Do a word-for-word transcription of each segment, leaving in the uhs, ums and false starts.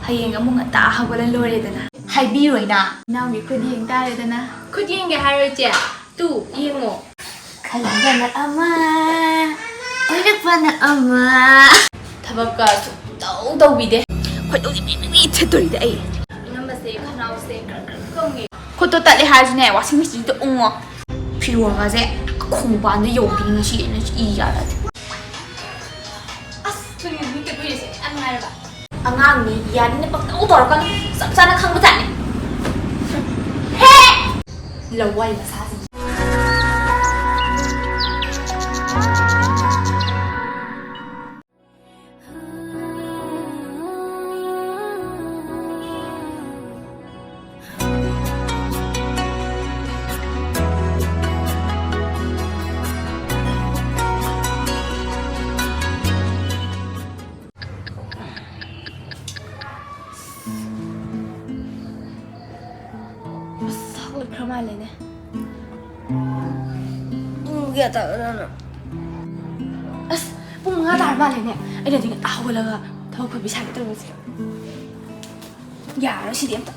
ꯍꯌꯦꯡ ꯑꯃꯨꯛ ꯉꯟꯇꯥ ꯍꯧꯒꯠꯂ ꯂꯣꯏꯔꯦꯗꯅ꯫ ꯍꯥꯏꯕꯤꯔꯣꯏꯅ꯫ ꯏꯅꯥꯎꯒꯤ ꯈꯨꯠ ꯌꯦꯡ ꯇꯥꯔꯦꯗꯅ꯫ ꯈꯨꯠ ꯌꯦꯡꯒꯦ ꯍꯥꯏꯔꯣ, ꯏꯆꯦ? ꯇꯨ, ꯌꯦꯡꯉꯣ꯫ ꯈꯜꯂꯒꯅ ꯑꯃ, ꯑꯣꯏꯔꯛꯄꯅ ꯑꯃ꯫ ꯊꯕꯛꯀ ꯁꯨꯡꯇꯧ ꯇꯧꯕꯤꯗꯦ꯫ ꯈꯣꯏꯗꯧꯁꯦ ꯃꯤ ꯃꯤ ꯃꯤ ꯊꯤꯠꯇꯣꯔꯤꯗ ꯑꯩ꯫ ꯏꯅꯝꯃꯁꯦ ꯈꯅꯥꯎꯁꯦ ꯈꯔ ꯈꯔ ꯀꯪꯉꯦ꯫ ꯈꯨꯠꯇꯣ ꯇꯠꯂꯦ ꯍꯥꯏꯔꯁꯨꯅꯦ, washing machineꯗ ꯎꯪꯉꯣ꯫ ꯐꯤꯔꯣꯜꯒꯁꯦ ꯈꯣꯡꯕꯥꯟꯗ ꯌꯧꯕꯤꯅꯤ ꯉꯁꯤ ꯑꯩꯅ ꯏ ꯌꯥꯔꯗꯤ꯫ ꯑꯁ, ꯊꯣꯏꯅ ꯃꯤ ꯀꯦꯕꯤꯔꯤꯁꯦ ꯌꯥꯝ ꯅꯨꯡꯉꯥꯏꯔꯕ? ꯑꯉꯥꯡꯅꯤ, ꯌꯥꯅꯤꯅ ꯄꯪꯇꯧ ꯇꯧꯔꯛꯀꯅꯨ꯫ ꯆꯞ ꯆꯥꯅ ꯈꯪꯕꯖꯥꯠꯅꯤ꯫ ꯍꯦ! ꯂꯋꯥꯏ ꯃꯆꯥꯁꯤꯡ꯫ ꯑꯁ, ꯍꯧꯒꯠꯈ꯭ꯔ ꯃꯥꯜꯂꯦꯅꯦ꯫ ꯄꯨꯡ ꯀꯌꯥ ꯇꯥꯔꯖꯥꯠꯅꯣ? ꯑꯁ, ꯄꯨꯡ ꯃꯉꯥ ꯇꯥꯔ ꯃꯥꯜꯂꯦꯅꯦ꯫ ꯑꯩꯅꯗꯤ ꯉꯟꯇꯥ ꯍꯧꯒꯠꯂꯒ ꯊꯕꯛ ꯐꯕꯤ ꯁꯥꯒꯦ ꯇꯧꯔꯤꯁꯦ꯫ ꯌꯥꯔꯣꯏ ꯁꯤꯗꯤ ꯑꯝꯇ꯫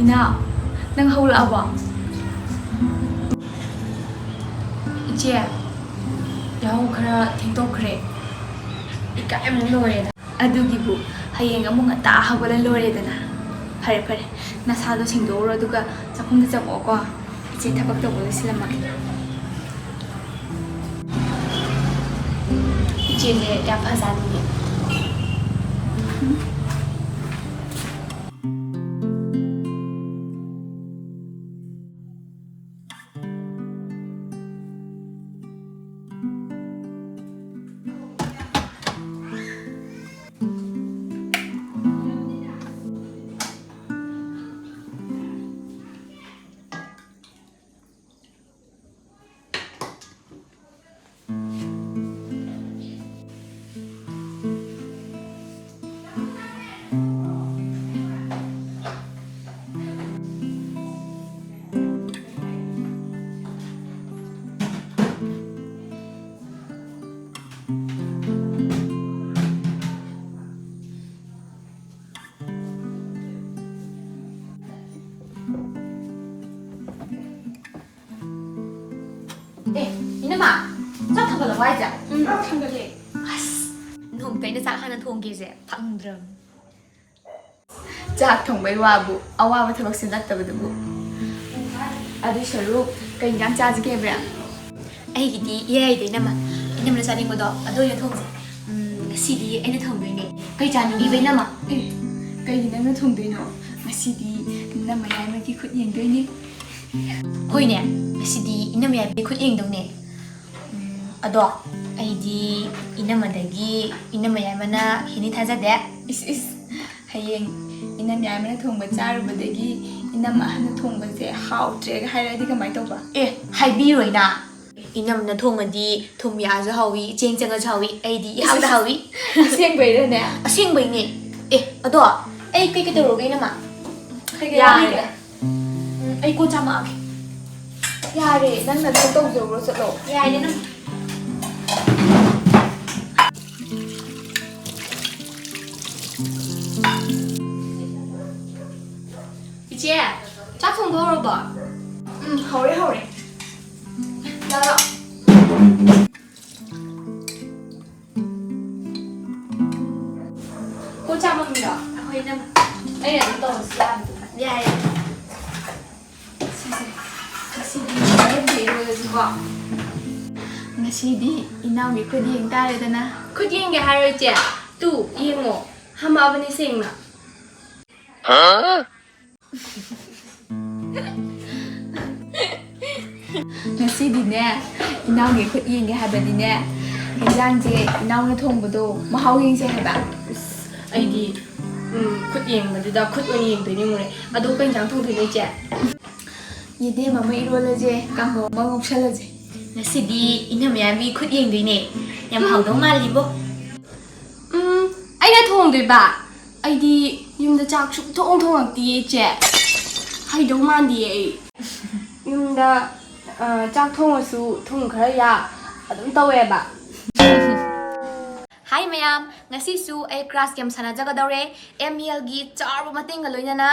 ꯏꯅꯥꯎ, ꯅꯪ ꯍꯧꯒꯠꯂꯛꯑꯕꯣ? ꯏꯆꯦ, ꯌꯥꯍꯧ ꯈꯔ ꯊꯦꯡꯗꯣꯛꯈ꯭ꯔꯦ꯫ ꯏꯀꯥꯏꯕꯅ ꯂꯣꯏꯔꯦꯗ꯫ ꯑꯗꯨꯒꯤꯕꯨ ꯍꯌꯦꯡ ꯑꯃꯨꯛ ꯉꯟꯇꯥ ꯍꯧꯒꯠꯂ ꯂꯣꯏꯔꯦꯗꯅ꯫ ꯐꯔꯦ, ꯐꯔꯦ, ꯅꯁꯥꯗꯣ ꯁꯦꯡꯗꯣꯛꯎꯔꯣ, ꯑꯗꯨꯒ ꯆꯥꯛꯈꯨꯝꯗ ꯆꯪꯉꯛꯑꯣꯀꯣ꯫ ꯏꯆꯦ ꯊꯕꯛ ꯇꯧꯕ ꯂꯣꯏꯁꯤꯜꯂꯝꯃꯒꯦ꯫ ꯏꯆꯦꯁꯦ ꯌꯥꯝ ꯐꯖꯅꯤꯡꯉꯦ꯫ ꯏꯃꯥ, ꯆꯥꯛ ꯊꯥꯡꯒꯠꯂꯕꯣ ꯍꯥꯏꯁꯦ? ꯎꯝ, ꯊꯥꯡꯒꯠꯂꯦ꯫ ꯑꯁ, ꯅꯣꯡꯃꯇ ꯑꯩꯅ ꯆꯥꯛ ꯍꯥꯟꯅ ꯊꯣꯡꯒꯦꯁꯦ ꯐꯪꯗ꯭ꯔꯕꯅꯤ꯫ ꯆꯥꯛ ꯊꯣꯡꯕꯩ ꯋꯥꯕꯨ ꯑꯋꯥꯕ ꯊꯕꯛꯁꯦ ꯅꯠꯇꯕꯗꯨꯕꯨ꯫ ꯑꯗꯨꯏ ꯁꯔꯨꯛ ꯀꯩ ꯏꯟꯖꯥꯡ ꯆꯥꯁꯤꯒꯦ, ꯏꯕꯦꯝ? ꯑꯩꯒꯤꯗꯤ ꯏꯌꯥ ꯌꯥꯏꯗ, ꯏꯅꯝꯃ꯫ ꯏꯅꯝꯃꯅ ꯆꯥꯅꯤꯡꯕꯗꯣ ꯑꯗꯨ ꯑꯣꯏꯅ ꯊꯣꯡꯁꯦ꯫ ꯎꯝ, ꯉꯁꯤꯗꯤ ꯑꯩꯅ ꯊꯣꯡꯗꯣꯏꯅꯦ꯫ ꯀꯩ ꯆꯥꯅꯤꯡꯉꯤꯕ, ꯏꯅꯝꯃ? ꯑꯦ, ꯀꯩꯒꯤ ꯅꯪꯅ ꯊꯣꯡꯗꯣꯏꯅꯣ? ꯉꯁꯤꯗꯤ ꯏꯅꯝꯃ ꯌꯥꯏꯃꯒꯤ ꯈꯨꯠ ꯌꯦꯡꯗꯣꯏꯅꯦ꯫ ꯍꯣꯏꯅꯦ, ꯉꯁꯤꯗꯤ ꯏꯅꯝꯃ ꯌꯥꯏꯃꯒꯤ ꯈꯨꯠ ꯌꯦꯡꯗꯧꯅꯦ꯫ ꯎꯝ, ꯑꯗꯣ ꯑꯩꯗꯤ ꯏꯅꯝꯃꯗꯒꯤ ꯏꯅꯝꯃ ꯌꯥꯏꯃꯅ ꯍꯦꯟꯅꯤ ꯊꯥꯖꯗꯦ꯫ ꯏꯁ, ꯏꯁ, ꯍꯌꯦꯡ ꯏꯅꯝ ꯌꯥꯏꯃꯅ ꯊꯣꯡꯕ ꯆꯥꯔꯨꯕꯗꯒꯤ ꯏꯅꯝ ꯑꯍꯟꯅ ꯊꯣꯡꯕꯁꯦ ꯍꯥꯎꯇ꯭ꯔꯦꯒ ꯍꯥꯏꯔꯛꯑꯗꯤ ꯀꯃꯥꯏ ꯇꯧꯕ? ꯑꯦ, ꯍꯥꯏꯕꯤꯔꯣꯏꯅ꯫ ꯏꯅꯝꯅ ꯊꯣꯡꯉꯗꯤ ꯊꯨꯝ ꯌꯥꯛꯑꯁꯨ ꯍꯥꯎꯏ, ꯆꯦꯡ ꯆꯪꯉꯁꯨ ꯍꯥꯎꯏ, ꯑꯩꯗꯤ ꯏꯍꯥꯎꯗ ꯍꯥꯎꯏ꯫ ꯑꯁꯦꯡꯕꯩꯔꯅꯦ? ꯑꯁꯦꯡꯕꯩꯅꯦ꯫ ꯑꯦ, ꯑꯗꯣ ꯑꯩ ꯀꯩ ꯀꯩ ꯇꯧꯔꯒꯦ, ꯏꯅꯝꯃ? ꯀꯩ ꯀꯩ ꯌꯥꯔꯦ꯫ ꯋꯥꯠꯂꯤꯒꯦ? ꯎꯝ, ꯑꯩ ꯀꯣꯟ ꯆꯥꯝꯃꯛꯑꯒꯦ꯫ ꯌꯥꯔꯦ, ꯅꯪ ꯅꯊꯧ ꯇꯧꯖꯧꯔꯣ, ꯆꯠꯂꯣ꯫ ꯌꯥꯏꯌꯦ ꯅꯪ꯫ ꯏꯆꯦ, ꯆꯥꯛ ꯊꯣꯡꯕ ꯍꯧꯔꯕꯣ? ꯎꯝ, ꯍꯧꯔꯦ, ꯍꯧꯔꯦ꯫ ꯂꯥꯛꯑꯣ꯫ ꯀꯣꯟ ꯆꯥꯝꯃꯝꯃꯤꯔꯣ? ꯑꯩꯈꯣꯏ ꯏꯅꯝꯃ꯫ ꯑꯩꯅ ꯑꯗꯨꯝ ꯇꯧꯔꯁꯨ ꯌꯥꯕꯗꯨꯕꯨ꯫ ꯌꯥꯏꯌꯦ꯫ ꯁꯦ, ꯁꯦ꯫ ꯉꯁꯤꯗꯤ ꯌꯦꯟꯗꯦꯝꯁꯦ ꯏꯔꯣꯜꯂꯁꯤꯀꯣ꯫ ꯉꯁꯤꯗꯤ ꯏꯅꯥꯎꯒꯤ ꯈꯨꯠ ꯌꯦꯡ ꯇꯥꯔꯦꯗꯅ꯫ ꯈꯨꯠ ꯌꯦꯡꯒꯦ ꯍꯥꯏꯔꯣ, ꯏꯆꯦ? ꯇꯨ, ꯌꯦꯡꯉꯣ꯫ ꯍꯝꯃꯛꯑꯕꯅꯦ ꯁꯦꯡꯅ꯫ ꯉꯁꯤꯗꯤꯅꯦ, ꯏꯅꯥꯎꯒꯤ ꯈꯨꯠ ꯌꯦꯡꯒꯦ ꯍꯥꯏꯕꯗꯤꯅꯦ, ꯍꯦꯟꯖꯥꯡꯁꯦ ꯏꯅꯥꯎꯅ ꯊꯣꯡꯕꯗꯣ ꯃꯍꯥꯎ ꯌꯦꯡꯁꯦ ꯍꯥꯏꯕ꯫ ꯑꯁ, ꯑꯩꯗꯤ, ꯎꯝ, ꯈꯨꯠ ꯌꯦꯡꯕꯗꯨꯗ ꯈꯨꯠ ꯑꯣꯏꯅ ꯌꯦꯡꯗꯣꯏꯅꯤ ꯃꯨꯔꯦ꯫ ꯑꯗꯣ ꯀꯩ ꯏꯟꯖꯥꯡ ꯊꯣꯡꯗꯣꯏꯅꯣ, ꯏꯆꯦ? ꯌꯦꯟꯗꯦꯝ ꯑꯃ ꯏꯔꯣꯜꯂꯁꯦ, ꯀꯥꯡꯍꯧ ꯑꯃ ꯉꯧꯁꯜꯂꯁꯦ꯫ ꯉꯁꯤꯗꯤ ꯏꯅꯝꯃ ꯌꯥꯏꯃꯒꯤ ꯈꯨꯠ ꯌꯦꯡꯗꯣꯏꯅꯦ꯫ ꯌꯥꯝ ꯍꯥꯎꯗꯧ ꯃꯥꯜꯂꯤꯕꯣ꯫ ꯎꯝ, ꯑꯩꯅ ꯊꯣꯡꯗꯣꯏꯕ? ꯑꯩꯗꯤ ꯌꯨꯝꯗ ꯆꯥꯛ ꯁꯨꯡꯊꯣꯡ ꯊꯣꯡꯉꯛꯇꯤꯌꯦ, ꯏꯆꯦ꯫ ꯍꯩꯗꯧ ꯃꯥꯟꯗꯤꯌꯦ ꯑꯩ꯫ ꯌꯨꯝꯗ, ꯑ, ꯆꯥꯛ ꯊꯣꯡꯉꯁꯨ ꯊꯨꯝ ꯈꯔ ꯌꯥꯛ ꯑꯗꯨꯝ ꯇꯧꯋꯦꯕ꯫ ꯍꯥꯏ ꯃꯌꯥꯝ, ꯉꯁꯤꯁꯨ ꯑꯩ crash game ꯁꯥꯟꯅꯖꯒꯗꯧꯔꯦ꯫ ꯑꯦꯝ ꯑꯦꯜꯒꯤ ꯆꯥꯎꯔꯕ ꯃꯇꯦꯡꯒ ꯂꯣꯏꯅꯅ꯫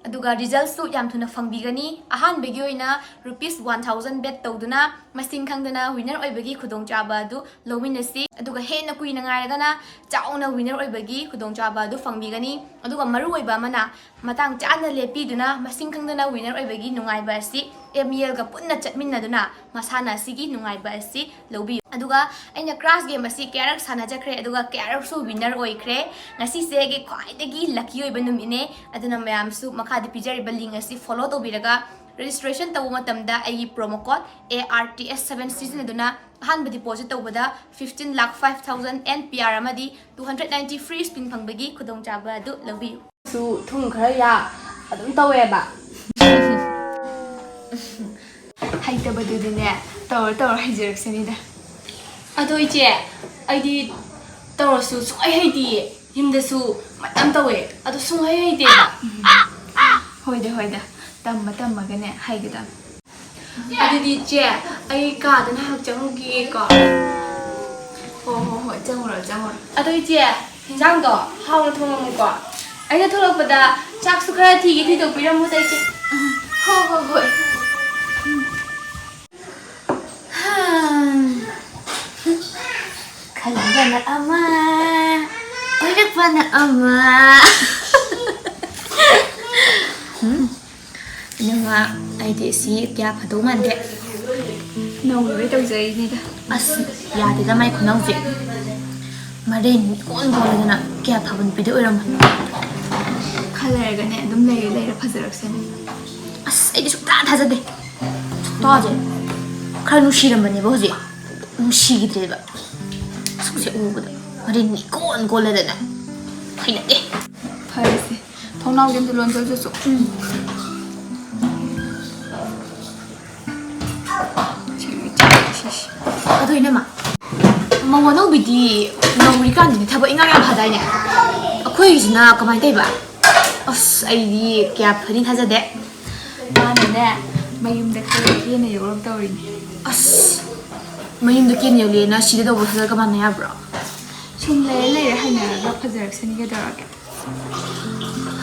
ꯑꯗꯨꯒ resultꯁꯨ ꯌꯥꯝ ꯊꯨꯅ ꯐꯪꯕꯤꯒꯅꯤ꯫ ꯑꯍꯥꯟꯕꯒꯤ ꯑꯣꯏꯅ rupees one thousand bet ꯇꯧꯗꯨꯅ ꯃꯁꯤꯡ ꯈꯪꯗꯅ winner ꯑꯣꯏꯕꯒꯤ ꯈꯨꯗꯣꯡꯆꯥꯕ ꯑꯗꯨ ꯂꯧꯃꯤꯟꯅꯁꯤ꯫ ꯑꯗꯨꯒ ꯍꯦꯟꯅ ꯀꯨꯏꯅ ꯉꯥꯏꯔꯒꯅ ꯆꯥꯎꯅ winner ꯑꯣꯏꯕꯒꯤ ꯈꯨꯗꯣꯡꯆꯥꯕ ꯑꯗꯨ ꯐꯪꯕꯤꯒꯅꯤ꯫ ꯑꯗꯨꯒ ꯃꯔꯨꯑꯣꯏꯕ ꯑꯃꯅ, ꯃꯇꯥꯡ ꯆꯥꯅ ꯂꯦꯞꯄꯤꯗꯨꯅ ꯃꯁꯤꯡ ꯈꯪꯗꯅ winner ꯑꯣꯏꯕꯒꯤ ꯅꯨꯡꯉꯥꯏꯕ ꯑꯁꯤ MELꯒ ꯄꯨꯟꯅ ꯆꯠꯃꯤꯟꯅꯗꯨꯅ ꯃꯁꯥꯟꯅ ꯑꯁꯤꯒꯤ ꯅꯨꯡꯉꯥꯏꯕ ꯑꯁꯤ ꯂꯧꯕꯤꯌꯨ꯫ ꯑꯗꯨꯒ ꯑꯩꯅ crash game ꯑꯁꯤ ꯀꯌꯥꯔꯛ ꯁꯥꯟꯅꯖꯈ꯭ꯔꯦ, ꯑꯗꯨꯒ ꯀꯌꯥꯔꯛꯁꯨ winner ꯑꯣꯏꯈ꯭ꯔꯦ꯫ ꯉꯁꯤꯁꯦ ꯑꯩꯒꯤ ꯈ꯭ꯋꯥꯏꯗꯒꯤ lucky ꯑꯣꯏꯕ ꯅꯨꯃꯤꯠꯅꯦ꯫ ꯑꯗꯨꯅ ꯃꯌꯥꯝꯁꯨ ꯃꯈꯥꯗ ꯄꯤꯖꯔꯤꯕ link ꯑꯁꯤ follow ꯇꯧꯕꯤꯔꯒ registration ꯇꯧꯕ ꯃꯇꯝꯗ ꯑꯩꯒꯤ promo code A R T S seven ꯁꯤꯖꯤꯟꯅꯗꯨꯅ ꯑꯍꯥꯟꯕ deposit ꯇꯧꯕꯗ fifteen lakh five thousand NPR ꯑꯃꯗꯤ two hundred ninety free spin ꯐꯪꯕꯒꯤ ꯈꯨꯗꯣꯡꯆꯥꯕ ꯑꯗꯨ ꯂꯧꯕꯤꯌꯨ꯫ ꯁꯨ ꯊꯨꯝ ꯈꯔ ꯌꯥꯛ ꯑꯗꯨꯝ ꯇꯧꯋꯦꯕ꯫ ꯍꯩꯇꯕꯗꯨꯗꯤꯅꯦ, ꯇꯧꯔ ꯇꯧꯔ ꯍꯩꯖꯔꯛꯁꯅꯤꯗ꯫ ꯑꯗꯣ ꯏꯆꯦ, ꯑꯩꯗꯤ ꯇꯧꯔꯁꯨ ꯁꯨꯡꯍꯩ ꯍꯩꯇꯤꯌꯦ꯫ ꯌꯨꯝꯗꯁꯨ ꯃꯌꯥꯝ ꯇꯧꯋꯦ, ꯑꯗꯣ ꯁꯨꯡꯍꯩ ꯍꯩꯇꯦꯕ꯫ ꯍꯣꯏꯗ, ꯍꯣꯏꯗ, ꯇꯝꯃ ꯇꯝꯃꯒꯅꯦ ꯍꯩꯒꯗꯕꯅꯤ꯫ ꯑꯗꯨꯗꯤ ꯏꯆꯦ, ꯑꯩ ꯀꯥꯗ ꯉꯥꯏꯍꯥꯛ ꯆꯪꯉꯨꯈꯤꯒꯦꯀꯣ꯫ ꯍꯣ, ꯍꯣ, ꯍꯣꯏ, ꯆꯪꯉꯨꯔꯣ, ꯆꯪꯉꯨꯔꯣ꯫ ꯑꯗꯣ ꯏꯆꯦ, ꯍꯤꯟꯖꯥꯡꯗꯣ ꯍꯥꯎꯅ ꯊꯣꯡꯉꯝꯃꯨꯀꯣ꯫ ꯑꯩꯅ ꯊꯣꯛꯂꯛꯄꯗ ꯆꯥꯛꯁꯨ ꯈꯔ ꯊꯤꯒꯦ ꯊꯤꯗꯣꯛꯄꯤꯔꯝꯃꯨꯗ ꯏꯆꯦ꯫ ꯍꯣ, ꯍꯣ, ꯍꯣꯏ꯫ ꯈꯜꯂꯒꯅ ꯑꯃ, ꯑꯣꯏꯔꯛꯄꯅ ꯑꯃ꯫ ꯏꯅꯝꯃ, ꯑꯩꯗꯤ ꯁꯤ ꯀꯌꯥ ꯐꯗꯧ ꯃꯥꯟꯗꯦ꯫ ꯅꯧꯔꯤꯕꯩ ꯇꯧꯖꯔꯤꯅꯤꯗ꯫ ꯑꯁ, ꯌꯥꯗꯦꯗ ꯃꯥꯏ ꯈꯨꯅꯧꯁꯦ꯫ ꯃꯔꯦꯟ ꯏꯀꯣꯟ ꯀꯣꯜꯂꯗꯅ ꯀꯌꯥ ꯐꯕ ꯅꯨꯄꯤꯗꯤ ꯑꯣꯏꯔꯝꯃꯣꯏ꯫ ꯈꯔ ꯂꯩꯔꯒꯅꯦ ꯑꯗꯨꯝ ꯂꯩꯔ ꯂꯩꯔ ꯐꯖꯔꯛꯁꯅꯤ꯫ ꯑꯁ, ꯑꯩꯗꯤ ꯁꯨꯡꯊꯥ ꯊꯥꯖꯗꯦ꯫ ꯁꯛꯇꯥꯁꯦ ꯈꯔ ꯅꯨꯡꯁꯤꯔꯝꯕꯅꯦꯕ, ꯍꯧꯖꯤꯛ ꯅꯨꯡꯁꯤꯈꯤꯗ꯭ꯔꯦꯕ꯫ ꯁꯛꯁꯦ ꯎꯕꯗ ꯃꯔꯦꯟ ꯏꯀꯣꯟ ꯀꯣꯜꯂꯗꯅ꯫ ꯍꯩꯅꯗꯦ꯫ ꯐꯔꯦꯁꯦ, ꯊꯣꯡꯅꯥꯎꯁꯦ ꯑꯝꯇ ꯂꯣꯟꯁꯤꯜꯂꯨꯆꯣ꯫ ꯎꯝ꯫ ꯁꯤꯁꯦ꯫ ꯑꯗꯣ ꯏꯅꯝꯃ, ꯃꯧ ꯑꯅꯧꯕꯤꯗꯤ ꯅꯧꯔꯤꯀꯥꯟꯗꯗꯤ ꯊꯕꯛ ꯏꯟꯈꯥꯡ ꯌꯥꯝ ꯐꯗꯥꯏꯅꯦ? ꯑꯩꯈꯣꯏꯒꯤꯁꯤꯅ ꯀꯃꯥꯏꯅ ꯇꯧꯔꯤꯕ? ꯑꯁ, ꯑꯩꯗꯤ ꯀꯌꯥ ꯐꯅꯤ ꯊꯥꯖꯗꯦ꯫ ꯃꯥꯅꯅꯦ, ꯃꯌꯨꯝꯗ ꯈꯔ ꯀꯦꯅ ꯌꯧꯔꯛ ꯇꯧꯔꯤꯅꯦ꯫ ꯑꯁ, ꯃꯌꯨꯝꯗ ꯀꯦꯅ ꯌꯧꯔꯛꯑꯦꯅ ꯁꯤꯗ ꯇꯧꯕ ꯈꯔꯒ ꯃꯥꯟꯅ ꯌꯥꯕ꯭ꯔꯣ? ꯁꯨꯝ ꯂꯩꯔ ꯂꯩꯔ ꯍꯩꯅꯔꯒ ꯐꯖꯔꯛꯁꯅꯤ ꯀꯩꯗꯧꯔꯒꯦ?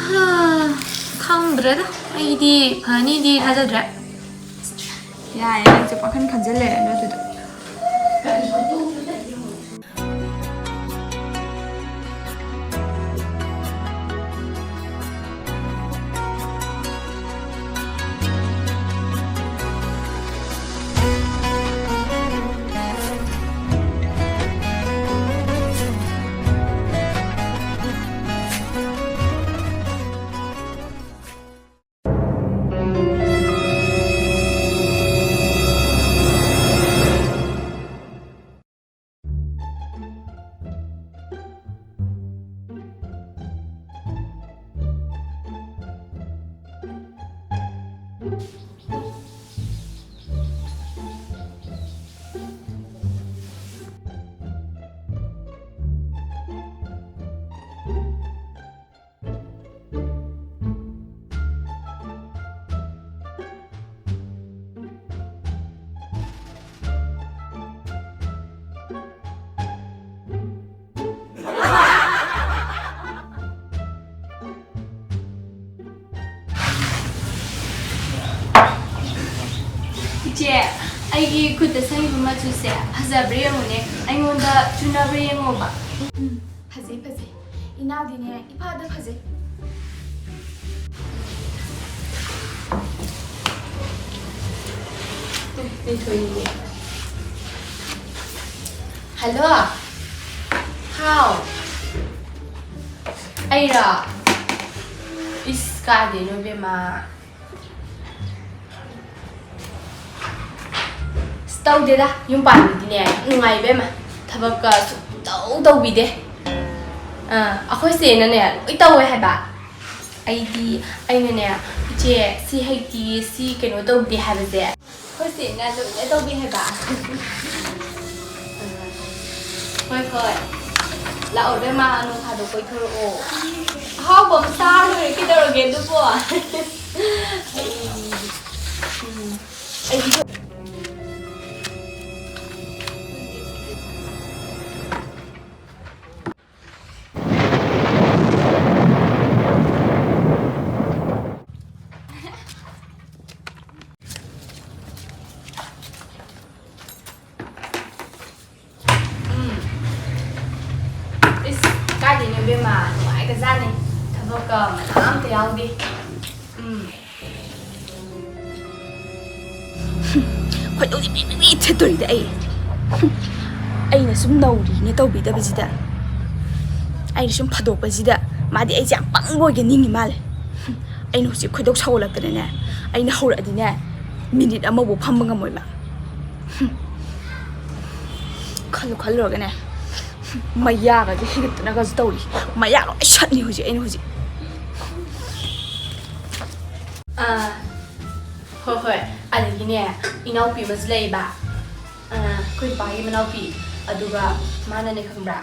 ꯍꯥ, ꯈꯪꯗ꯭ꯔꯦꯗ, ꯑꯩꯗꯤ ꯐꯅꯤꯗꯤ ꯊꯥꯖꯗ꯭ꯔꯦ꯫ ꯌꯥꯔꯦ, ꯅꯪꯁꯨ ꯄꯥꯈꯟ ꯈꯟꯖꯜ ꯂꯩꯔꯅꯨ ꯑꯗꯨꯗ꯫ ꯏꯆꯦ, ꯑꯩꯒꯤ ꯈꯨꯠꯇ ꯁꯪꯉꯤꯕ ꯃꯆꯨꯁꯦ ꯐꯖꯕ꯭ꯔꯥ ꯌꯦꯡꯉꯨꯅꯦ, ꯑꯩꯉꯣꯟꯗ ꯆꯨꯅꯕ꯭ꯔꯥ ꯌꯦꯡꯉꯣꯕ꯫ ꯎꯝ, ꯐꯖꯩ, ꯐꯖꯩ꯫ ꯏꯅꯥꯎꯗꯤꯅꯦ, ꯏꯐꯥꯗ ꯐꯖꯩ꯫ ꯍꯜꯂꯣ꯫ ꯍꯥꯎ꯫ ꯑꯩꯔꯣ? ꯏꯁ, ꯀꯥꯏꯗꯩꯅꯣ ꯏꯕꯦꯝꯃ? ꯑꯁ, ꯇꯧꯗꯦꯗ, ꯌꯨꯝ ꯄꯥꯟꯕꯗꯤꯅꯦ ꯌꯥꯝ ꯅꯨꯡꯉꯥꯏ ꯏꯕꯦꯝꯃ꯫ ꯊꯕꯛꯀ ꯁꯨꯡꯇꯧ ꯇꯧꯕꯤꯗꯦ꯫ ꯑꯥ, ꯑꯩꯈꯣꯏ ꯆꯦꯅꯅꯦ ꯂꯣꯏ ꯇꯧꯋꯦ ꯍꯥꯏꯕ꯫ ꯑꯩꯗꯤ, ꯑꯩꯅꯅꯦ, "ꯏꯆꯦ, ꯁꯤ ꯍꯩꯇꯤꯌꯦ, ꯁꯤ ꯀꯩꯅꯣ ꯇꯧꯗꯦ" ꯍꯥꯏꯕꯁꯦ ꯑꯩꯈꯣꯏ ꯆꯦꯅ ꯂꯣꯏꯅ ꯇꯧꯕꯤ ꯍꯥꯏꯕ꯫ ꯍꯣꯏ, ꯍꯣꯏ꯫ ꯂꯥꯛꯑꯣ ꯏꯕꯦꯝꯃ, ꯅꯣꯡ ꯐꯥꯗꯣꯛ ꯀꯣꯏꯊꯣꯔꯛꯑꯣ꯫ ꯑꯍꯥꯎꯕ ꯑꯃ ꯆꯥꯔ ꯂꯣꯏꯔꯦ, ꯀꯩꯗꯧꯔꯒꯦ ꯑꯗꯨꯕꯣ? ꯑꯩ, ꯎꯝ, ꯑꯩꯗꯤ ꯀꯖꯥꯅꯤ, ꯊꯕꯛꯀ ꯃꯅꯥ ꯑꯝꯇ ꯌꯥꯎꯗꯦ꯫ ꯎꯝ꯫ ꯈꯣꯏꯗꯧꯁꯦ ꯃꯤ, ꯃꯤ, ꯃꯤ ꯊꯦꯠꯇꯣꯔꯤꯗ ꯑꯩ꯫ ꯑꯩꯅ ꯁꯨꯝ ꯅꯧꯔꯤꯅꯦ ꯇꯧꯕꯤꯗꯕꯁꯤꯗ, ꯑꯩꯅ ꯁꯨꯝ ꯐꯥꯗꯣꯛꯄꯁꯤꯗ ꯃꯥꯗꯤ ꯑꯩꯁꯦ ꯌꯥꯝ ꯄꯪꯕ ꯑꯣꯏꯒꯦ ꯅꯤꯡꯉꯤ ꯃꯥꯜꯂꯦ꯫ ꯑꯩꯅ ꯍꯧꯖꯤꯛ ꯈꯣꯏꯗꯧ ꯁꯥꯎꯒꯠꯂꯛꯇꯅꯅꯦ, ꯑꯩꯅ ꯍꯧꯔꯛꯑꯗꯤꯅꯦ, ꯃꯤꯅꯤꯠ ꯑꯃꯐꯥꯎ ꯐꯝꯕ ꯉꯝꯃꯣꯏ ꯃꯥ꯫ ꯈꯜꯂꯨ ꯈꯜꯂꯨꯔꯒꯅꯦ, ꯃꯌꯥꯒꯁꯦ ꯍꯤꯒꯠꯇꯅꯒꯁꯨ ꯇꯧꯔꯤ꯫ ꯃꯌꯥ ꯂꯣꯏ ꯁꯠꯂꯤ ꯍꯧꯖꯤꯛ ꯑꯩꯅ ꯍꯧꯖꯤꯛ꯫ ꯑꯥ, ꯍꯣꯏ, ꯍꯣꯏ꯫ ꯑꯗꯒꯤꯅꯦ, ꯏꯅꯥꯎꯄꯤ ꯑꯃꯁꯨ ꯂꯩꯌꯦꯕ꯫ ꯑꯥ, ꯑꯩꯈꯣꯏ ꯅꯨꯄꯥꯒꯤ ꯃꯅꯥꯎꯄꯤ꯫ ꯑꯗꯨꯒ ꯃꯥꯅꯅꯦ ꯈꯪꯕ꯭ꯔꯥ,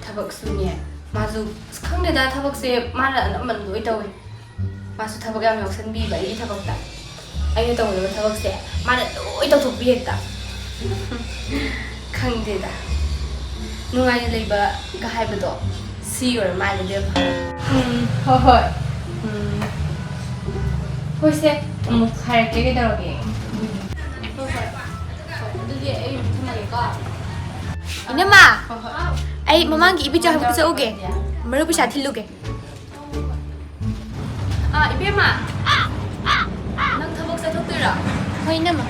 ꯊꯕꯛꯁꯨꯅꯦ, ꯃꯥꯁꯨ, ꯑꯁ, ꯈꯪꯗꯦꯗ, ꯊꯕꯛꯁꯦ ꯃꯥꯅ ꯑꯅꯝꯕꯅ ꯂꯣꯏ ꯇꯧꯋꯦ꯫ ꯃꯥꯁꯨ ꯊꯕꯛ ꯌꯥꯝ ꯌꯥꯎꯁꯟꯕꯤꯕ ꯑꯩꯒꯤ ꯊꯕꯛꯇ꯫ ꯑꯩꯅ ꯇꯧꯒꯗꯕ ꯊꯕꯛꯁꯦ ꯃꯥꯅ ꯂꯣꯏ ꯇꯧꯊꯣꯛꯄꯤ ꯍꯦꯛꯇ꯫ ꯈꯪꯗꯦꯗ꯫ ꯅꯨꯡꯉꯥꯏꯅ ꯂꯩꯕꯒ ꯍꯥꯏꯕꯗꯣ ꯁꯤ ꯑꯣꯏꯔ ꯃꯥꯜꯂꯦ ꯏꯕꯦꯝꯃ꯫ ꯎꯝ, ꯍꯣꯏ, ꯍꯣꯏ꯫ ꯎꯝ꯫ ꯍꯣꯏꯁꯦ, ꯑꯃꯨꯛ ꯍꯥꯏꯔꯛꯀꯦ ꯀꯩꯗꯧꯔꯒꯦ꯫ ꯍꯣꯏ, ꯍꯣꯏ꯫ ꯍꯣꯏ, ꯑꯗꯨꯗꯤ ꯑꯩ ꯑꯃꯨꯛ ꯊꯝꯃꯒꯦꯀꯣ꯫ ꯏꯅꯝꯃ! ꯍꯣꯏ, ꯍꯣꯏ꯫ ꯑꯩ ꯃꯃꯥꯡꯒꯤ ꯏꯕꯤꯆꯥ ꯍꯥꯏꯕꯗꯨ ꯆꯠꯂꯨꯒꯦ꯫ ꯃꯔꯨꯞ ꯄꯩꯁꯥ ꯊꯤꯜꯂꯨꯒꯦ꯫ ꯑꯥ, ꯏꯕꯦꯝꯃ! ꯅꯪ ꯊꯕꯛ ꯆꯠꯊꯣꯛꯇꯣꯏꯔꯣ? ꯍꯣꯏ, ꯏꯅꯝꯃ꯫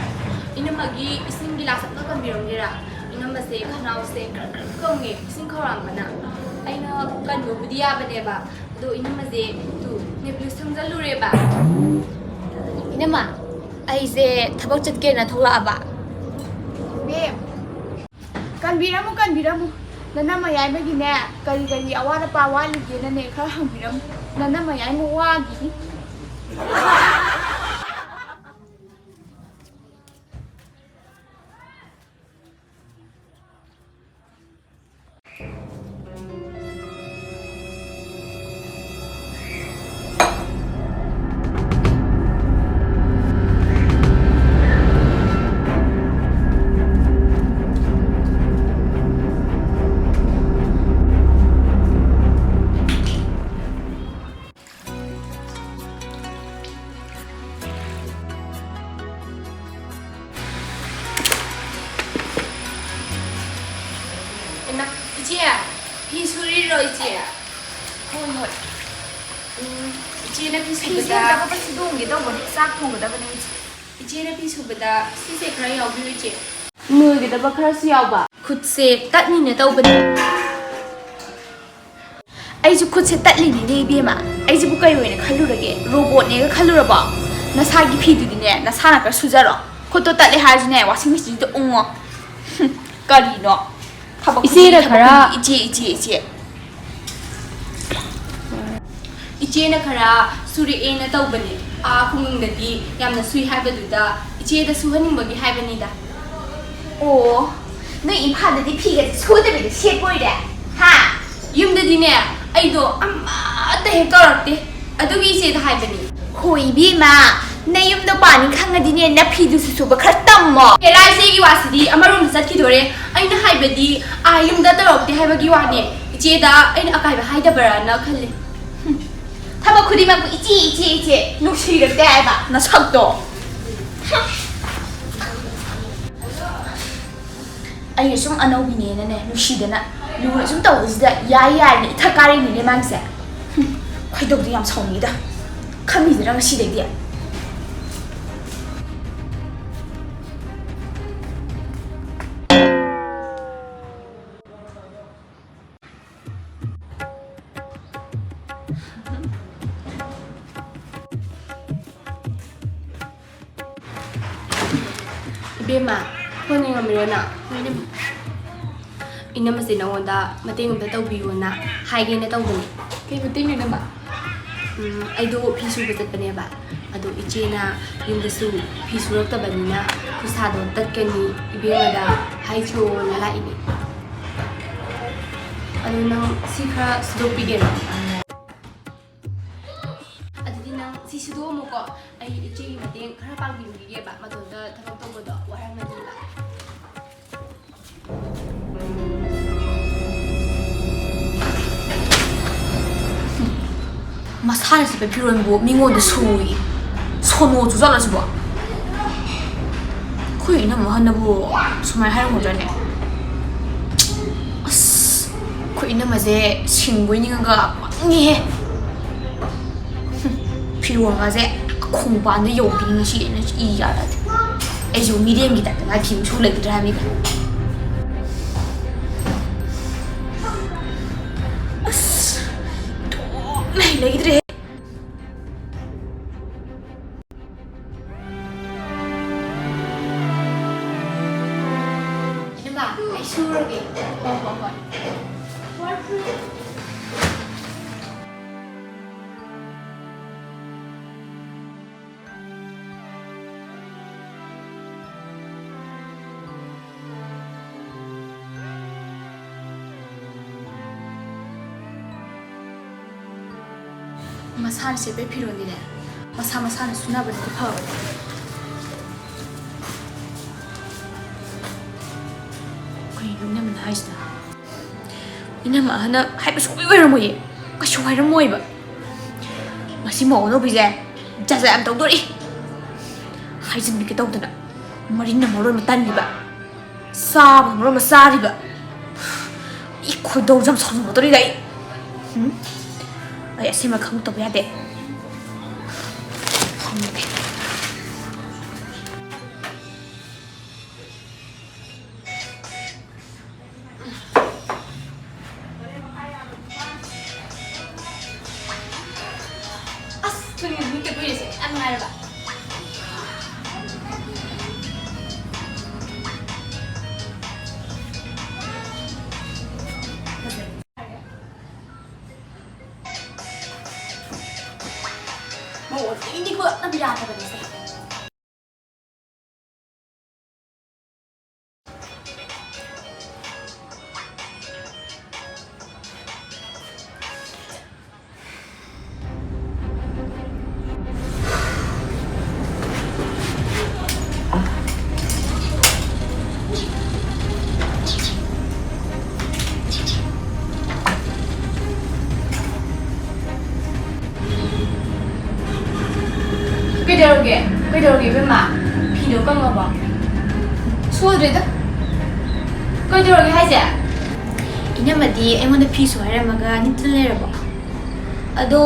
ꯏꯅꯝꯃꯒꯤ ꯏꯁꯤꯡ ꯒꯤꯂꯥꯁ ꯑꯝꯇ ꯀꯟꯕꯤꯔꯝꯒꯦꯔꯥ? ꯏꯅꯝꯃꯁꯦ ꯈꯅꯥꯎꯁꯦ ꯈꯔ ꯈꯔ ꯀꯪꯉꯦ, ꯏꯁꯤꯡ ꯈꯧꯔꯥꯡꯕꯅ꯫ ꯑꯩꯅ ꯀꯟꯕꯕꯨꯗꯤ ꯌꯥꯕꯅꯦꯕ, ꯑꯗꯣ ꯏꯅꯝꯃꯁꯦ ꯇꯨ ꯅꯦꯄ꯭ꯂꯤꯁ ꯊꯝꯖꯜꯂꯨꯔꯦꯕ꯫ ꯏꯅꯝꯃ, ꯑꯩꯁꯦ ꯊꯕꯛ ꯆꯠꯀꯦꯅ ꯊꯣꯛꯂꯛꯑꯕ꯫ ꯕꯦꯝ, ꯀꯟꯕꯤꯔꯝꯃꯨ, ꯀꯟꯕꯤꯔꯝꯃꯨ꯫ ꯅꯅꯝꯃ ꯌꯥꯏꯃꯒꯤꯅꯦ, ꯀꯔꯤ ꯀꯔꯤ ꯑꯋꯥꯠ ꯑꯄꯥ ꯋꯥꯠꯂꯤꯒꯦꯅꯅꯦ, ꯈꯔ ꯍꯪꯕꯤꯔꯝꯃꯨ꯫ ꯅꯅꯝꯃ ꯌꯥꯏꯃ ꯋꯥꯒꯤꯅꯤ꯫ ꯎꯝ, ꯏꯆꯦꯅ ꯐꯤ ꯐꯤ ꯁꯨꯕꯗ ꯁꯨꯒꯗꯕ ꯁꯨꯗꯣꯡꯒꯦ ꯇꯧꯕꯅꯦ, ꯆꯥꯛ ꯊꯣꯡꯒꯗꯕꯅꯦ꯫ ꯏꯆꯦꯅ ꯐꯤ ꯁꯨꯕꯗ ꯁꯤꯁꯦ ꯈꯔ ꯌꯥꯎꯕꯤꯌꯨ, ꯏꯆꯦ꯫ ꯅꯣꯏꯒꯗꯕ ꯈꯔꯁꯨ ꯌꯥꯎꯕ꯫ ꯈꯨꯠꯁꯦ ꯇꯠꯅꯤꯅ ꯇꯧꯕꯅꯦ꯫ ꯑꯩꯁꯨ ꯈꯨꯠꯁꯦ ꯇꯠꯂꯤꯅꯤꯅꯦ, ꯏꯕꯦꯝꯃ꯫ ꯑꯩꯁꯤꯕꯨ ꯀꯩ ꯑꯣꯏꯅ ꯈꯜꯂꯨꯔꯒꯦ? ꯔꯣꯕꯣꯠꯅꯦꯒ ꯈꯜꯂꯨꯔꯕꯣ? ꯅꯁꯥꯒꯤ ꯐꯤꯗꯨꯗꯤꯅꯦ, ꯅꯁꯥꯅ ꯈꯔ ꯁꯨꯖꯔꯣ꯫ ꯈꯨꯠꯇꯣ ꯇꯠꯂꯦ ꯍꯥꯏꯔꯁꯨꯅꯦ, washing machineꯗ ꯎꯪꯉꯣ꯫ ꯍꯨꯝ, ꯀꯔꯤꯅꯣ? ꯊꯕꯛ ꯏꯆꯦꯅ ꯈꯨꯗꯤꯡꯒꯤ ꯊꯕꯛ ꯈꯔ ꯈꯨꯗꯤꯡꯒꯤ ꯏꯆꯦ, ꯏꯆꯦ, ꯏꯆꯦ꯫ ꯏꯆꯦꯅ ꯈꯔ ꯁꯨꯔꯛꯑꯦꯅ ꯇꯧꯕꯅꯦ꯫ ꯑꯥ ꯈꯨꯡꯒꯪꯗꯗꯤ ꯌꯥꯝꯅ ꯁꯨꯏ ꯍꯥꯏꯕꯗꯨꯗ ꯏꯆꯦꯗ ꯁꯨꯍꯟꯅꯤꯡꯕꯒꯤ ꯍꯥꯏꯕꯅꯤꯗ꯫ ꯑꯣ, ꯅꯣꯏ ꯏꯝꯐꯥꯜꯗꯗꯤ ꯐꯤꯒꯁꯦ ꯁꯨꯗꯕꯤꯗ ꯁꯦꯠꯄ ꯑꯣꯏꯔꯦ? ꯍꯥ? ꯌꯨꯝꯗꯗꯤꯅꯦ, ꯑꯩꯗꯣ ꯑꯃꯠꯇ ꯍꯦꯛ ꯇꯧꯔꯛꯇꯦ꯫ ꯑꯗꯨꯒꯤ ꯏꯆꯦꯗ ꯍꯥꯏꯕꯅꯤ꯫ ꯍꯣ ꯏꯕꯦꯝꯃ, ꯅꯌꯨꯝꯗꯣ ꯄꯥꯅꯤ ꯈꯪꯉꯗꯤꯅꯦ, ꯅꯐꯤꯗꯨꯁꯨ ꯁꯨꯕ ꯈꯔ ꯇꯝꯃꯣ꯫ ꯍꯦꯔꯥ, ꯏꯆꯦꯒꯤ ꯋꯥꯁꯤꯗꯤ ꯑꯃꯔꯣꯝꯗ ꯆꯠꯈꯤꯗꯣꯔꯦ꯫ ꯑꯩꯅ ꯍꯥꯏꯕꯗꯤ ꯑꯥ ꯌꯨꯝꯗ ꯇꯧꯔꯛꯇꯦ ꯍꯥꯏꯕꯒꯤ ꯋꯥꯅꯦ꯫ ꯏꯆꯦꯗ ꯑꯩꯅ ꯑꯀꯥꯏꯕ ꯍꯥꯏꯗꯕ꯭ꯔꯥꯅ ꯈꯜꯂꯤ꯫ ꯍꯨꯝ, ꯊꯕꯛ ꯈꯨꯗꯤꯡꯃꯛꯄꯨ ꯏꯆꯦ, ꯏꯆꯦ, ꯏꯆꯦ, ꯅꯨꯡꯁꯤꯔꯛꯇꯦ ꯍꯥꯏꯕ ꯅꯁꯛꯇꯣ꯫ ꯍꯨꯝ꯫ ꯑꯩꯅ ꯁꯨꯝ ꯑꯅꯧꯕꯤꯅꯦꯅꯅꯦ, ꯅꯨꯡꯁꯤꯗꯅ ꯂꯨꯅ ꯁꯨꯝ ꯇꯧꯕꯁꯤꯗ ꯌꯥꯏ ꯌꯥꯏꯅ ꯏꯊꯛ ꯀꯥꯔꯛꯏꯅꯤꯅꯦ ꯃꯥꯒꯤꯁꯦ꯫ ꯍꯨꯝ, ꯈꯣꯏꯗꯧꯗꯤ ꯌꯥꯝ ꯁꯥꯎꯅꯤꯡꯉꯤꯗ꯫ ꯈꯪꯕꯤꯗꯔ ꯉꯁꯤꯗꯩꯗꯤ꯫ ꯏꯕꯦꯝꯃ, ꯐꯣꯟ ꯌꯦꯡꯉꯝꯃꯤꯔꯣ ꯅꯪ? ꯏꯅꯝꯃꯁꯦ ꯅꯉꯣꯟꯗ ꯃꯇꯦꯡ ꯑꯝꯇ ꯇꯧꯕꯤꯌꯣꯅ ꯍꯥꯏꯒꯦꯅ ꯇꯧꯕꯅꯦ꯫ ꯀꯩ ꯃꯇꯦꯡꯅꯣ, ꯏꯅꯝꯃ? ꯎꯝ, ꯑꯩꯗꯣ ꯐꯤ ꯁꯨꯕ ꯆꯠꯄꯅꯦꯕ꯫ ꯑꯗꯣ ꯏꯆꯦꯅ ꯌꯨꯝꯗꯁꯨ ꯐꯤ ꯁꯨꯔꯛꯇꯕꯅꯤꯅ ꯈꯨꯠꯁꯥꯗꯣ ꯇꯠꯀꯅꯤ, ꯏꯕꯦꯝꯃꯗ ꯍꯥꯏꯖꯣꯅ ꯂꯥꯛꯏꯅꯦ꯫ ꯑꯗꯣ ꯅꯪ ꯁꯤ ꯈꯔ ꯁꯨꯗꯣꯛꯄꯤꯒꯦꯔꯣ? ꯑꯗꯨꯗꯤ ꯅꯪ ꯁꯤ ꯁꯨꯗꯣꯛꯑꯝꯃꯨꯀꯣ, ꯑꯩ ꯏꯆꯦꯒꯤ ꯃꯇꯦꯡ ꯈꯔ ꯄꯥꯡꯕꯤꯔꯨꯈꯤꯒꯦꯕ, ꯃꯇꯣꯝꯇ ꯊꯕꯛ ꯇꯧꯕꯗꯣ ꯋꯥꯔꯝꯃꯅꯤꯕ꯫ ꯃꯁꯥꯅ ꯁꯦꯠꯄ ꯐꯤꯔꯣꯟꯕꯨ ꯃꯤꯉꯣꯟꯗ ꯁꯨꯏ꯫ ꯁꯣꯅꯣ ꯆꯨꯖꯥꯠꯂꯣ ꯁꯤꯕꯣ? ꯑꯩꯈꯣꯏ ꯏꯅꯝꯃ ꯍꯟꯅꯕꯨ ꯁꯨꯃꯥꯏꯅ ꯍꯥꯏꯔꯝꯒꯗ꯭ꯔꯅꯦ? ꯑꯁ, ꯑꯩꯈꯣꯏ ꯏꯅꯝꯃꯁꯦ ꯁꯤꯡꯕꯣꯏ ꯅꯤꯡꯉꯒ ꯄꯪꯉꯤꯍꯦ꯫ ꯐꯤꯔꯣꯜꯒꯁꯦ ꯈꯣꯡꯕꯥꯟꯗ ꯌꯧꯕꯤꯅꯤ ꯉꯁꯤ꯫ ꯑꯩꯅ ꯏ ꯌꯥꯔꯗꯤ ꯑꯩꯁꯨ ꯃꯤꯔꯦꯝꯒꯤ ꯇꯥꯏꯞꯇ ꯃꯥꯏ ꯐꯤ ꯑꯃ ꯁꯨ ꯂꯩꯒꯗ꯭ꯔꯥ ꯍꯥꯏꯕꯅꯤꯗ꯫ ꯑꯁ, ꯏꯇꯣꯝ ꯂꯩ ꯂꯩꯗ꯭ꯔꯦ꯫ ꯏꯅꯝꯃ, ꯑꯩ ꯁꯨꯔꯒꯦ꯫ ꯍꯣꯏ, ꯍꯣꯏ, ꯍꯣꯏ꯫ ꯃꯁꯥꯅ ꯁꯦꯠꯄꯩ ꯐꯤꯔꯣꯜꯗꯤꯅꯦ, ꯃꯁꯥ ꯃꯁꯥꯅ ꯁꯨꯅꯕꯅꯗꯤ ꯐꯕꯅꯦ꯫ ꯀꯩꯅꯣ ꯏꯅꯝꯃꯅ ꯍꯥꯏꯁꯤꯅ? ꯏꯅꯝꯃ ꯑꯍꯟꯅ ꯍꯥꯏꯕ ꯁꯨꯡꯑꯣꯏ ꯑꯣꯏꯔꯝꯃꯣꯏꯌꯦ꯫ ꯀꯩꯁꯨ ꯍꯥꯏꯔꯝꯃꯣꯏꯕ꯫ ꯃꯁꯤ ꯃꯧ ꯑꯅꯧꯕꯤꯁꯦ ꯖꯥꯠ ꯖꯥꯠ ꯌꯥꯝ ꯇꯧꯗꯣꯔꯤ꯫ ꯍꯥꯏꯖꯤꯟꯕꯤꯒꯦ ꯇꯧꯗꯅ ꯃꯔꯤꯟꯅ ꯃꯔꯣꯟ ꯑꯃ ꯇꯜꯂꯤꯕ꯫ ꯆꯥꯕ ꯃꯔꯣꯟ ꯑꯃ ꯆꯥꯔꯤꯕ꯫ ꯑꯩ ꯈꯣꯏꯗꯧꯁꯦ ꯌꯥꯝ ꯁꯥꯎꯅꯤꯡꯉꯛꯇꯧꯔꯤꯗ ꯑꯩ꯫ ꯎꯝ? ꯑꯩ ꯑꯁꯦꯡꯕ ꯈꯪꯗꯕ ꯌꯥꯗꯦ꯫ ꯈꯪꯗꯦ꯫ ꯑꯁ, ꯊꯣꯏꯅ ꯃꯤ ꯀꯦꯕ ꯀꯨꯏꯔꯦꯁꯦ꯫ ꯌꯥꯝ ꯅꯨꯡꯉꯥꯏꯔꯕ? ꯃꯑꯣꯡꯁꯦ ꯏꯅꯤꯀꯣ, ꯅꯝ ꯌꯥꯗꯕꯅꯤꯁꯦ꯫ ꯀꯩꯗꯧꯔꯒꯦ? ꯀꯩꯗꯧꯔꯒꯦ, ꯏꯕꯦꯝꯃ? ꯐꯤꯗꯣ ꯀꯪꯉꯕꯣ? ꯁꯨꯗ꯭ꯔꯤꯗ꯫ ꯀꯩꯗꯧꯔꯒꯦ ꯍꯥꯏꯁꯦ? ꯏꯅꯝꯃꯗꯤ ꯑꯩꯉꯣꯟꯗ ꯐꯤ ꯁꯨ ꯍꯥꯏꯔꯝꯃꯒ ꯅꯤꯠꯇꯅ ꯂꯩꯔꯕꯣ? ꯑꯗꯣ,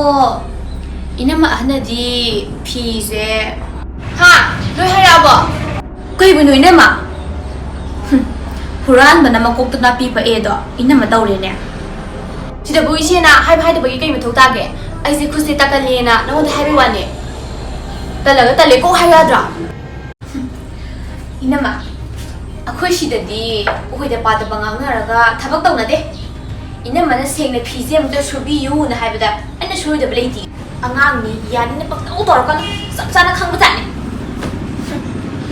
ꯏꯅꯝꯃ ꯑꯍꯟꯅꯗꯤ ꯐꯤꯁꯦ, ꯍꯥ? ꯂꯣꯏ ꯍꯥꯏꯔꯛꯑꯕꯣ? ꯀꯩꯕꯨꯅꯣ ꯏꯅꯝꯃ? ꯍꯨꯝ, ꯍꯨꯔꯥꯟꯕꯅ ꯃꯀꯣꯛꯇ ꯅꯥꯄꯤ ꯄꯛꯑꯦꯗꯣ ꯏꯅꯝꯃ ꯇꯧꯔꯦꯅꯦ꯫ ꯁꯤꯗꯕꯨ ꯏꯆꯦꯅ ꯍꯥꯏꯕ ꯍꯥꯏꯗꯕꯒꯤ ꯀꯩ ꯃꯊꯧ ꯇꯥꯒꯦ? ꯑꯩꯁꯦ ꯈꯨꯠꯁꯦ ꯇꯥꯀꯜꯂꯦꯅ ꯅꯉꯣꯟꯗ ꯍꯥꯏꯕꯩ ꯋꯥꯅꯦ꯫ ꯇꯜꯂꯒ ꯇꯜꯂꯦ ꯀꯣꯛ ꯍꯥꯏꯌꯨ ꯌꯥꯗ꯭ꯔꯣ? ꯏꯅꯝꯃ, ꯑꯩꯈꯣꯏ ꯁꯤꯗꯗꯤ ꯑꯩꯈꯣꯏꯗ ꯄꯥꯗꯕ ꯉꯥꯡꯅꯔꯒ ꯊꯕꯛ ꯇꯧꯅꯗꯦ꯫ ꯏꯅꯝꯃꯅ ꯁꯦꯡꯅ ꯐꯤꯁꯦ ꯑꯃꯨꯛꯇ ꯁꯨꯕꯤꯌꯨꯅ ꯍꯥꯏꯕꯗ ꯑꯩꯅ ꯁꯨꯔꯣꯏꯗꯕ ꯂꯩꯇꯦ꯫ ꯑꯉꯥꯡꯅꯤ, ꯌꯥꯅꯤꯅ ꯄꯪꯇꯧ ꯇꯧꯔꯛꯀꯅꯨ꯫ ꯆꯞ ꯆꯥꯅ ꯈꯪꯕ ꯖꯥꯠꯅꯤ꯫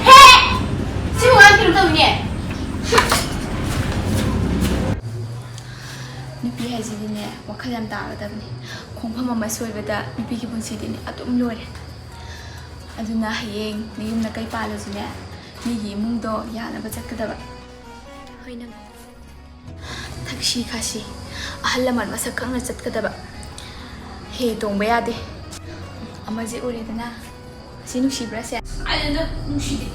ꯍꯦ! ꯁꯤꯕꯨ ꯉꯥꯡ ꯀꯩꯅꯣ ꯇꯧꯋꯤꯅꯦ꯫ ꯅꯨꯄꯤ ꯍꯥꯏꯁꯤꯗꯤꯅꯦ, ꯋꯥꯈꯜ ꯌꯥꯝ ꯇꯥꯒꯗꯕꯅꯤ꯫ ꯈꯣꯡꯐꯝ ꯑꯃ ꯁꯣꯏꯕꯗ ꯅꯨꯄꯤꯒꯤ ꯄꯨꯟꯁꯤꯗꯤꯅꯦ ꯑꯗꯨꯝ ꯂꯣꯏꯔꯦ꯫ ꯑꯗꯨꯅ ꯍꯌꯦꯡ ꯅꯌꯨꯝ ꯅꯀꯩ ꯄꯥꯜꯂꯁꯨꯅꯦ, ꯃꯤꯒꯤ ꯏꯃꯨꯡꯗꯣ ꯌꯥꯅꯕ ꯆꯠꯀꯗꯕ꯫ ꯍꯣꯏ ꯅꯪ꯫ ꯊꯛꯁꯤ ꯈꯥꯁꯤ, ꯑꯍꯜ ꯂꯃꯟ ꯃꯁꯛ ꯈꯪꯅ ꯆꯠꯀꯗꯕ꯫ ꯍꯦ ꯇꯣꯡꯕ ꯌꯥꯗꯦ꯫ ꯑꯃꯁꯦ ꯎꯔꯦꯗꯅ꯫ ꯁꯤ ꯅꯨꯡꯁꯤꯕ꯭ꯔꯥ ꯁꯦ? ꯑꯗꯨꯗꯣ ꯅꯨꯡꯁꯤꯗꯦ꯫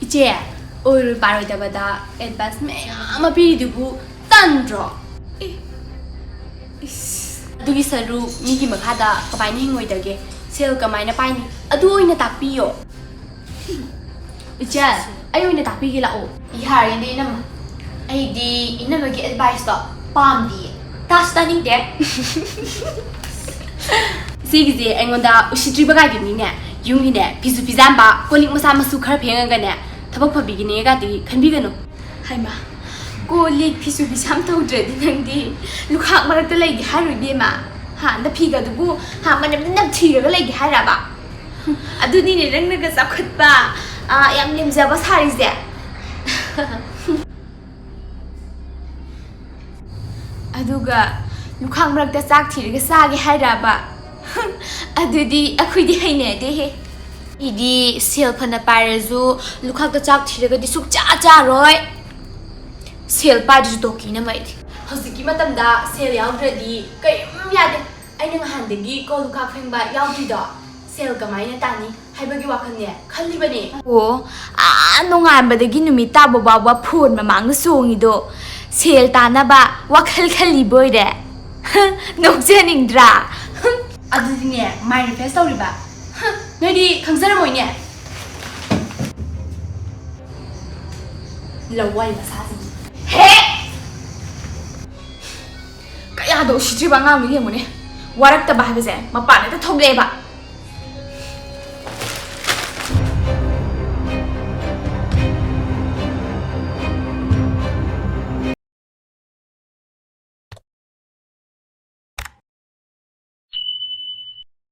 ꯏꯆꯦ, ꯑꯣꯏꯔꯣꯏ ꯄꯥꯔꯣꯏꯗꯕꯗ advice ꯃꯌꯥꯝ ꯑꯃ ꯄꯤꯔꯤꯗꯨꯕꯨ ꯇꯟꯗ꯭ꯔꯣ? ꯑꯦ, ꯏꯁ꯫ ꯑꯗꯨꯒꯤ ꯁꯔꯨꯛ ꯃꯤꯒꯤ ꯃꯈꯥꯗ ꯀꯃꯥꯏꯅ ꯍꯤꯡꯉꯣꯏꯗꯒꯦ? ꯁꯦꯜ ꯀꯃꯥꯏꯅ ꯄꯥꯏꯅꯤ? ꯑꯗꯨ ꯑꯣꯏꯅ ꯇꯥꯛꯄꯤꯌꯣ꯫ ꯏꯆꯦ, ꯑꯩ ꯑꯣꯏꯅ ꯇꯥꯛꯄꯤꯒꯦ ꯂꯥꯛꯑꯣ꯫ ꯌꯥꯔꯦꯅꯦ ꯏꯅꯝꯃ꯫ ꯑꯩꯗꯤ ꯏꯅꯝꯃꯒꯤ adviceꯇꯣ ꯄꯥꯝꯗꯤꯌꯦ꯫ ꯇꯥꯁꯨ ꯇꯥꯅꯤꯡꯗꯦ꯫ ꯏꯆꯦꯒꯤꯁꯦ ꯑꯩꯉꯣꯟꯗ ꯎꯁꯤꯠꯇ꯭ꯔꯤꯕ ꯀꯥꯏꯗꯨꯅꯤꯅꯦ꯫ ꯌꯨꯝꯒꯤꯅꯦ ꯐꯤꯁꯨ ꯐꯤꯖꯥꯝꯕ, ꯀꯣꯜ ꯂꯤꯛ ꯃꯆꯥ ꯃꯁꯨ ꯈꯔ ꯐꯦꯡꯉꯒꯅꯦ ꯊꯕꯛ ꯐꯕꯤꯒꯤꯅꯦ ꯀꯥꯏꯗꯤ ꯈꯟꯕꯤꯒꯅꯨ꯫ ꯍꯩꯃꯥ, ꯀꯣꯜ ꯂꯤꯛ ꯐꯤꯁꯨ ꯐꯤꯁꯥꯝ ꯇꯧꯗ꯭ꯔꯗꯤ ꯅꯪꯗꯤ ꯂꯨꯈꯥꯛ ꯃꯔꯛꯇ ꯂꯩꯒꯦ ꯍꯥꯏꯔꯣ ꯏꯕꯦꯝꯃ? ꯍꯥ, ꯅꯐꯤꯒꯗꯨꯕꯨ, ꯍꯥ, ꯃꯅꯝꯅ ꯅꯝꯊꯤꯔꯒ ꯂꯩꯒꯦ ꯍꯥꯏꯔꯕ? ꯑꯗꯨꯅꯤꯅꯦ ꯅꯪꯅꯒ ꯆꯥꯎꯈꯠꯄ, ꯑ, ꯌꯥꯝ ꯂꯦꯝꯖꯕ ꯁꯥꯔꯤꯁꯦ꯫ ꯑꯗꯨꯒ ꯂꯨꯈꯥꯛ ꯃꯔꯛꯇ ꯆꯥꯛ ꯊꯤꯔꯒ ꯆꯥꯒꯦ ꯍꯥꯏꯔꯕ? ꯑꯗꯨꯗꯤ ꯑꯩꯈꯣꯏꯗꯤ ꯍꯩꯅꯗꯦꯍꯦ꯫ ꯑꯩꯗꯤ ꯁꯦꯜ ꯐꯅ ꯄꯥꯏꯔꯁꯨ ꯂꯨꯈꯥꯛꯇ ꯆꯥꯛ ꯊꯤꯔꯒꯗꯤ ꯁꯨꯛꯆꯥ ꯆꯥꯔꯣꯏ꯫ ꯁꯦꯜ ꯄꯥꯏꯗ꯭ꯔꯁꯨ ꯇꯣꯛꯀꯤꯅ ꯃꯩꯗꯤ꯫ ꯍꯧꯖꯤꯛꯀꯤ ꯃꯇꯝꯗ ꯁꯦꯜ ꯌꯥꯎꯗ꯭ꯔꯗꯤ ꯀꯔꯤꯝ ꯌꯥꯗꯦ꯫ ꯑꯩꯅ ꯉꯍꯥꯟꯗꯒꯤ ꯀꯣꯜ ꯂꯨꯈꯥꯛ ꯐꯦꯡꯕ ꯌꯥꯎꯗ꯭ꯔꯤꯗꯣ ꯁꯦꯜ ꯀꯃꯥꯏꯅ ꯇꯥꯅꯤ ꯍꯥꯏꯕꯒꯤ ꯋꯥꯈꯜꯅꯦ ꯈꯜꯂꯤꯕꯅꯦ꯫ ꯑꯣ, ꯑꯥ, ꯅꯣꯡꯉꯥꯟꯕꯗꯒꯤ ꯅꯨꯃꯤꯠ ꯇꯥꯕ ꯐꯥꯎꯕ ꯐꯣꯟ ꯃꯃꯥꯡꯗ ꯆꯣꯡꯉꯤꯗꯣ ꯁꯦꯜ ꯇꯥꯅꯕ ꯋꯥꯈꯜ ꯈꯜꯂꯤꯕ ꯑꯣꯏꯔꯦ꯫ ꯅꯣꯛꯆꯅꯤꯡꯗ꯭ꯔꯥ? ꯑꯗꯨꯗꯤꯅꯦ, ꯃꯥꯏ ꯔꯤꯐ꯭ꯔꯦꯁ ꯇꯧꯔꯤꯕ꯫ ꯅꯣꯏꯗꯤ ꯈꯪꯖꯔꯝꯃꯣꯏꯅꯦ꯫ ꯂꯋꯥꯏ ꯃꯆꯥꯁꯤꯡꯁꯦ꯫ ꯍꯦ! ꯀꯌꯥꯗ ꯎꯁꯤꯠꯇ꯭ꯔꯤꯕ ꯑꯉꯥꯡꯅꯣ ꯌꯦꯡꯉꯨꯅꯦ꯫ ꯋꯥꯔꯛꯇꯕ ꯍꯥꯏꯕꯁꯦ ꯃꯄꯥꯟ ꯍꯦꯛꯇ ꯊꯣꯛꯂꯛꯑꯦꯕ꯫